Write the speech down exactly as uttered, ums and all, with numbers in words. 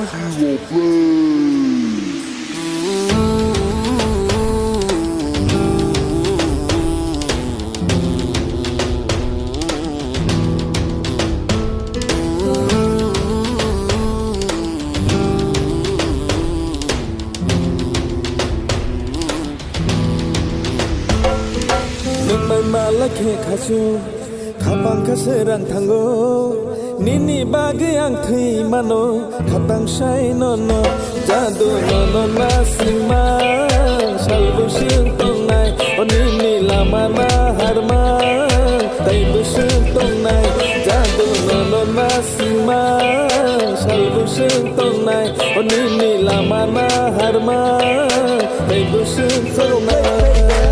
Nwng bai mala khe khasu, khapang kha se rang thango. Nini bagwi ang thwi mano, khatang sai nono. Jadu nono na sima, sal busung tongnai. O nini lama na harma, tai busung tongnai. Jadu nono na sima, sal busung tongnai. O nini lama na harma, tai busung tongnai.